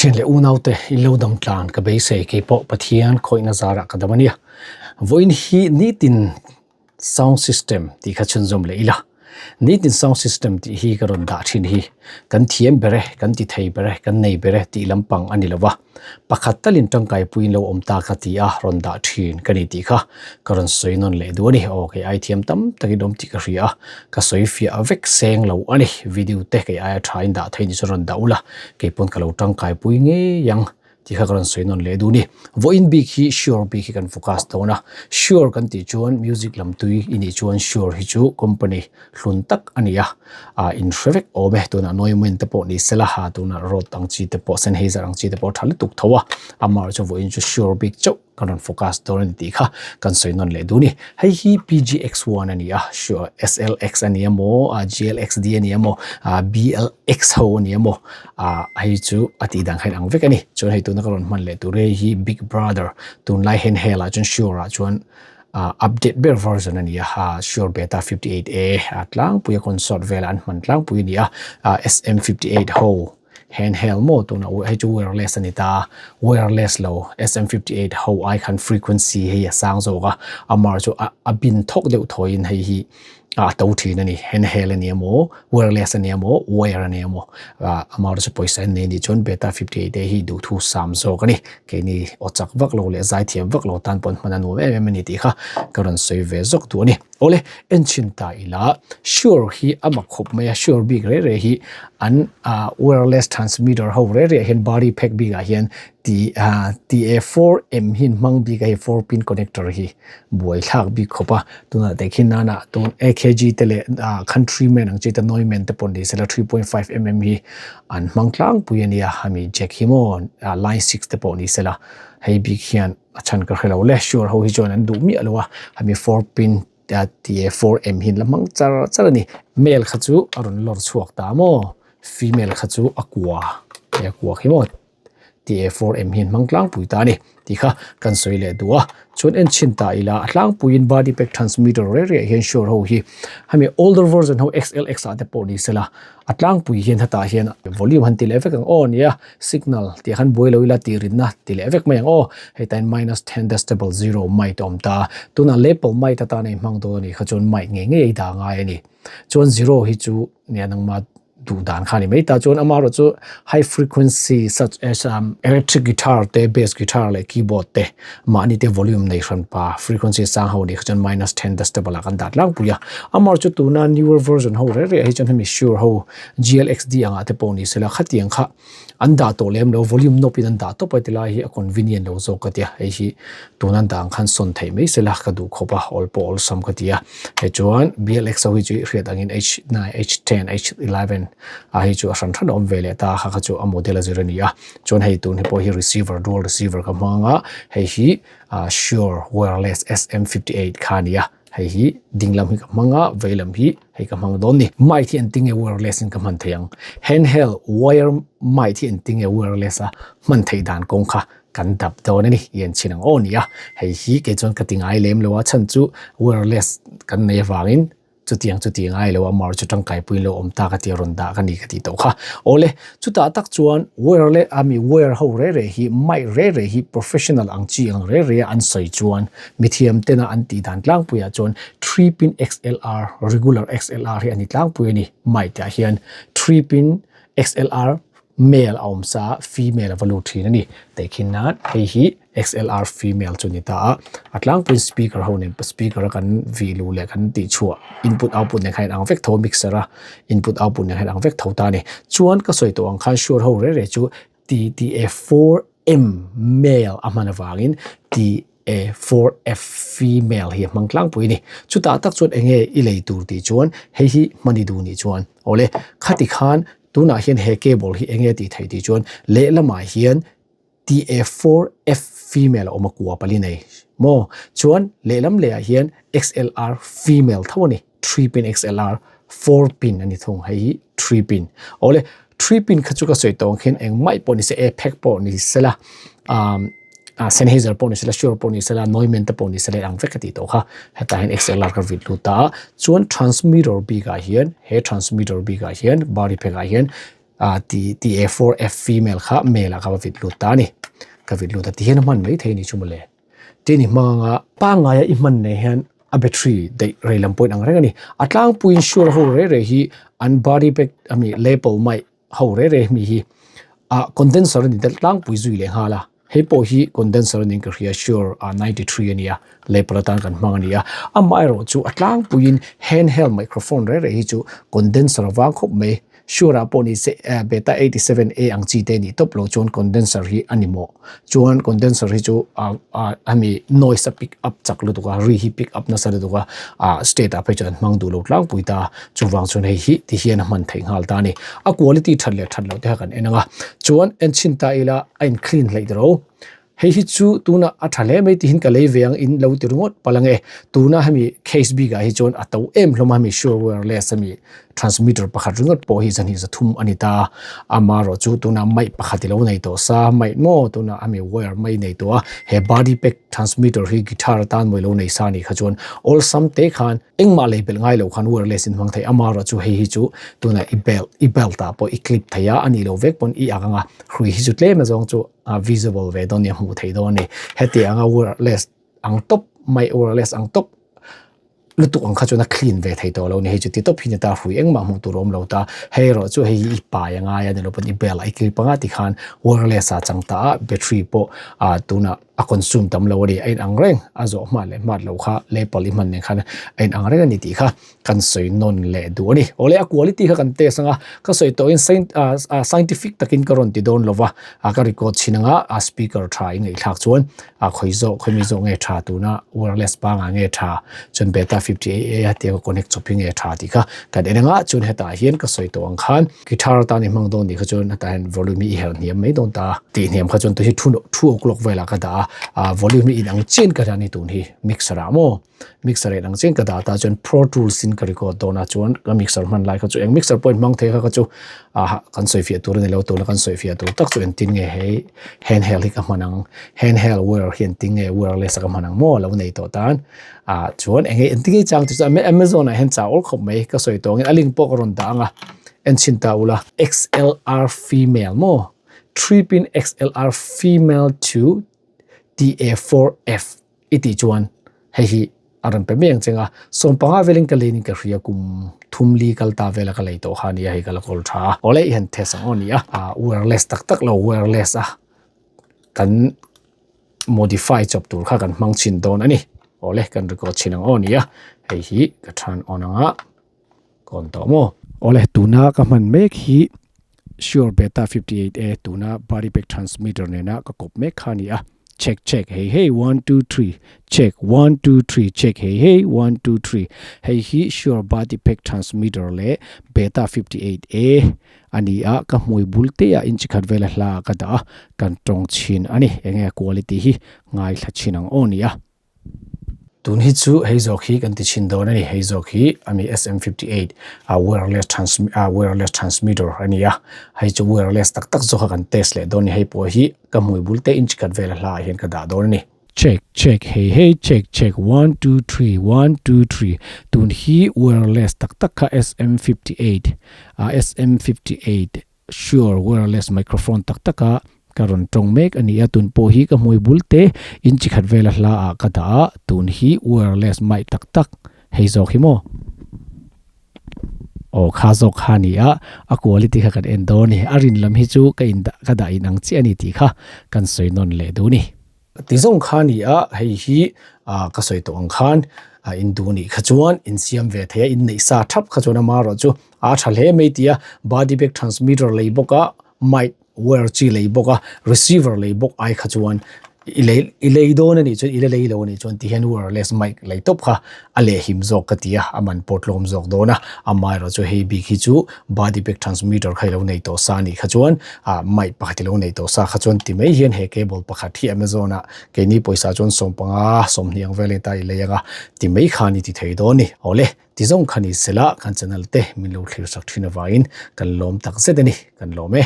Thian leh unaute in lo dam tlan ka beisei keipawh Pathian khawihna zarah ka dam a nia. Vawiin hi nitin sound system tih kha chhunzawm leh ila. Nitin sound system tih hi ka rawn dah thin hi kan thiam ber e, kan ti thei ber e, kan nei ber e tih lampang a ni lo va. Pakhat talin tangkai puiin lo awm ta ka ti a, rawn dah thin ka ni tih kha ka rawn sawi nawn leh duh a ni. Aw kei ai thiam tam takin awm tih ka hria a, ka sawi fiah vek seng lo a ni. Video te kei aia tha in dah thei ni chu rawn dah ula, kei pawn ka lo tangkai pui ngei ang tih kha ka rawn sawi nawn leh duh a ni. Vawiin bik hi Sure bik hi kan focus dawn a, Sure kan tih chuan music lam tui i nih chuan Sure hi chu company hlun tak a ni a, ah in hre vek awm e, tunah Neumann te pawh ni sela ha tunah Rode ang chi te pawh Sennheiser ang chi te pawh a tha lutuk tho a, amah chu vawiin chu Sure bik chauh kan rawn focus dawn a ni tih kha kan sawi nawn leh duh a ni. Hei hi PGX1 a ni a, Sure SLX a ni emaw ah GLXD a ni emaw ah BLX ho a ni emaw ah hei chu a tih dan kha inang vek a ni. Chuan hei tuna ka rawn hman leh tur hei hi Big Brother tunlai handheld ah chuan Sure ah chuan ah update ber version a ni a ah sure beta 58 a a tlangpui a consort velah an hman tlangpui a ni a ah sm 58 ho handheld maw tuna hei chu wireless a ni ta wireless lo sm 58 ho ai khan frequency hei a sang zawk a amah chu a a bin thawk deuh thawiin hei hi a to thin a ni handheld a ni emaw wireless a ni emaw wire a ni emaw ah amah chu pawisa an nei anih chuan beta 58 te hi duhthu sam zawk a ni keini aw chak vak lo leh zai thiam vak lo tan pawh an hman a nuam em em a ni tih kha ka rawn sawi ve zawk duh a ni awle en chhin ta ila sure hi a mak khawp mai a sure bik reh reh hi an ah wireless transmitter ho reh reh ah hian body pack bik ah hian T ah TA4M hi an hmang bik a hei 4 pin connector hi buai thlak bik khawp a tunah te khi nana tun AKG te leh ah countryman ang chi te Neumann te pawh ni sela 3.5 mm hi an hmang tlangpui a nia hemi jack hi maw ah line 6 te pawh ni sela hei bik hian a chhan ka hrelo le sure ho hi chuan an duh miah lo a hemi 4 pin TA4M hi an la hmang char char a ni male kha chu a rawn lawr chhuak ta maw female kha chu a kua he a kua khi maw. TA4M hian hmang tlangpui ta a ni tih kha kan sawi leh duh a chuan en chhin ta ila a tlangpuiin body pack transmitter reh reh hian sure ho hi hemi older version ho XLX ah te pawh ni sela a tlangpui hian hetah hian volume han ti leh vek ang aw nia signal tih khan buai lo ila tih rinna ti leh vek mai ang aw hetah hian minus 10 decibel zero mic a awm ta tunah lapel mic atana i hmang dawn a nih kha chuan mic ngei ngei a i dah ngai a ni chuan zero hi chu nia nangmah duh dan kha a ni mai ta chuan amaherawh chu high frequency such as electric guitar te bass guitar leh keyboard te mahni te volume nei hran pa frequency sang ho nih kha chuan minus 10 decibel ah kan dah tlangpui a amaherawh chu tuna newer version ho reh reh ah hi chuan hemi sure ho GLXD angah te pawh ni sela khatiang kha An dah tawh lem lo, volume knob in an dah tawp a tilai hi a convenient lo zawk ka ti a, hei hi tuna an dah ang khan sawn theih mai sela ka duh khawp a, awl pawh awlsam ka ti a, hei chuan BLX ho hi chu i hriat angin H9, H10, H11 ah hei chu a hran hran a awm ve leh ta a, kha kha chu a model a zir a ni a, chuan hei tun hi pawh hi receiver, dual receiver ka hmang a, hei hi Shure wireless SM58 kha a ni a. Hei hi ding lam hi ka hmang a, vei lam hi hei ka hmang dawn ni. Mic hi engtin nge wireless in ka hman thei ang? Handheld wire mic hi engtin nge wireless a hman theih dan kawng kha kan dap dawn a ni. I en chhin ang aw nia. Hei hi kei chuan ka ti ngai lem lo a, chhan chu wireless kan nei avangin chutiang chu ti ngai lo a, mar chu tangkai pui lo awm ta ka ti a rawn dah ka ni ka tih tawh kha. Awle, chutah tak chuan wireless a mi wire ho reh reh hi mic reh reh hi professional ang chi ang reh reh a an sawi chuan Mithiam tena an tih dan tlangpuiah chuan 3 pin XLR, regular XLR hi a ni tlangpui a ni. Mic ah hian 3 pin XLR male a awm sa a, female a va lut thin a ni. Tehkhin nan hei hi XLR female chu a ni ta a, a tlangpuiin speaker ho nen speaker a kan vih luh leh kan tih chhuah input output nen khan a inang vek tho a mixer a input output nen khan a inang vek tho ta a ni. Chuan ka sawi tawh ang khan sure ho reh reh chu TTA4M male a hman avangin TA4F female hi a hmang tlangpui a ni. Chutah tak chuan eng nge i lei tur tih chuan hei hi hman i duh nih chuan awle khati khan tunah hian he cable hi eng nge tih theih tih chuan lehlamah hian TA4F female a awm a kua pali nei maw chuan lehlam lehah hian XLR female tho a ni. 3 pin XLR 4 pin ani thung hei hi 3 pin awle 3 pin kha chu ka sawi tawng khin engmah pawh ni se a pack pawh ni sela um a Sennheiser pawh ni sela Shure pawh ni sela Neumann te pawh ni sela ang vek ka tih tawh kha hetah hian XLR ka vit lut ta a chuan transmitter bikah hian he transmitter bikah hian body pack ah hian. TA4F female kha male ah ka va vit lut ta a ni. Ka vit lut a ti hian a hman mai thei a ni chu mawle. Tin i hmang anga pangngaia i hman nei hian a battery daih rei lam pawhin ang reng a ni. A tlangpuiin sure ho reh reh hi an body pack ami label mai ho reh reh mi hi ah condenser a ni deuh tlangpui zui leh nghal a. Hei pawh hi condenser a niin ka hria sure ah 93 a nia label atan kan hmang a ni a. Amaherawhchu a tlangpuiin handheld microphone reh reh hi chu condenser a vang khawp mai. Sure ah pawh ni se Beta 87 A ang chi te nih tawp lo chuan condenser hi a ni mawh. Chuan condenser hi chu hemi noise a pick up chak lutuk a, ri hi pick up nasa lutuk a, ah state ah phei chuan an hmang duh lo tlangpui ta. Chuvang chuan hei hi ti hian a hman theih nghal ta a ni. A quality that leh that loh te kha kan en ang a. Chuan en chhin ta ila a in clean hleih ta ro. Hei hi chu tunah a tha hle mai tihin ka lei ve ang in lo ti ringawt palh ange. Tuna hemi case bikah hi chuan a to em hlawm a, hemi sure wireless hemi transmitter pakhat ringawt pawh hi zan hi zathum a ni ta. Amaherawh chu tunah mic pakhat i lo nei tawh sa, mic maw tunah hemi wire mai nei tawh a, he body pack transmitter hi guitar atan maw i lo nei sa anih kha chuan awlsam te khan engmah lei belh ngai lo khan wireless in hmang thei. Amaherawh chu hei hi chu tunah i belt i belt ah pawh i clip thei a, a nih loh vek pawn i ak ang a, hrui hi chu tlem azawng chu. a visible ve dawn a ni a hmuh theih dawn a ni hetiang a wireless ang tawp mai wireless ang tawp lutuk ang kha chuan a clean ve thei tawh lo a ni hei chu ti tawp hi ni ta hrui engmah hmuh tur a awm lo ta hei erawh chu hei hi i pai a ngai a ni lo pawn i bel a i clip anga tikhan wireless ah chang ta a battery pawh ah tunah a consume tam lo a ni a inang reng a zawh hmat leh hmat loh kha lapel i hman nen khan a inang reng a ni tih kha. Kan sawi nawn leh duh a ni. Awle a quality kha kan test anga ka sawi tawhin scientific takin ka rawn ti dawn lova ka record chhin anga a speaker tha i ngaihthlak chuan a khawi zawk khawi mi zawk nge tha tuna wireless pangah nge tha chuan beta 58 a tia ka connect chawp hi nge tha tih kha kan en anga chuan hetah hian ka sawi tawh ang khan guitar atan i hmang dawn nih kha chuan hetah hian volume hi i herh hniam mai dawn ta tih hniam kha chuan tui hi two o'clock velah ka dah a volume hi inang chian ka dah a ni tun hi mixer ah maw. Mixer in ang chian ka dah ta chuan Pro Tools in ka record dawn a chuan ka mixer hman lai kha chu eng mixer pawh in hmang thei kha kha chu ah kan sawi fiah tur a ni lo tuna kan sawi fiah tur tak chu engtin nge hei handheld hi ka hman ang handheld wire hi engtin nge wireless a ka hman ang maw lo nei tawh tan ah chuan eng nge engtin nge chang tih chu Amazon ah hian chah awl khawp mai ka sawi tawh angin a link pawh ka rawn dah ang a en chhin ta ula XLR female maw 3 pin XLR female to TA4F I tih chuan hei hi a rawn pe mai ang che nga, sawmpanga velin ka lein in ka hria kum thum li kal ta vela ka lei tawh kha nia hei ka la kawl tha a, awle i han test ang aw ni a, wireless tak tak lo wireless a kan modify chawp tur kha kan hmang chhin dawn a ni, awle kan record chhin ang aw ni a, hei hi ka turn on ang a. Kawn tawh maw? Awle, tuna ka hman mek hi Shure Beta 58A tuna body pack transmitter nena ka kawp mek kha a ni a. Check check hei hei one two three check one two three check hei hei one two three hei hi Shure body pack transmitter leh Beta 58A a ni a, ka hmui bul te ah inch khat vela hla ah ka dah a, kan tawng chhin a ni. Enge a quality hi ngaithla chhin ang aw ni a. Tun hi chu hei zawk hi kan ti chhin dawn a ni. Hei zawk hi ami SM58 a wireless trans a wireless transmitter a ni a. Hei chu wireless tak tak zawk kha kan test leh dawn a ni. Hei pawh hi ka hmui bul te inch khat vel a hla ah hian ka dah dawn a ni. Check check hei hei check check one two three one two three tun hi wireless tak tak kha SM58 a SM58 Sure, wireless microphone tak tak a ka rawn tawng mek a ni a, tun pawh hi ka hmui bul te in chi khat vela hla ah ka dah a, tun hi wireless mic tak tak hei zawk hi maw? Aw kha zawk kha a ni a, a quality kha kan en dawn a ni, a rin lam hi chu ka in dah ka dah in ang chiah a ni tih kha kan sawi nawn leh duh a ni. Ti zawng kha a ni a, hei hi ka sawi tawh ang khan in duh nih kha chuan in siam ve thei a, in neih sa thap kha chuan amaherawh chu a tha hle mai tih a, body pack transmitter lei bawk a, mic wire chi lei bawk a, receiver lei bawk ai kha chuan i lei i lei dawn a nih chuan i la lei lo a nih chuan ti hian wireless mic lei tawp kha a leh him zawk ka ti a, a man pawh tlawm zawk dawn a, amaherawh chu hei bik hi chu body pack transmitter kha i lo nei tawh sa a nih kha chuan ah mic pakhat i lo nei tawh sa kha chuan ti mai hian he cable pakhat hi Amazon ah keini pawisa chuan sawmpanga sawmhnih ang vel ta i lei ang a ti mai khan i ti thei dawn a ni. Awle, ti zawng kha ni sela kan channel te min lo thlir sak thin avangin kan lawm tak zet a ni, kan lawm e.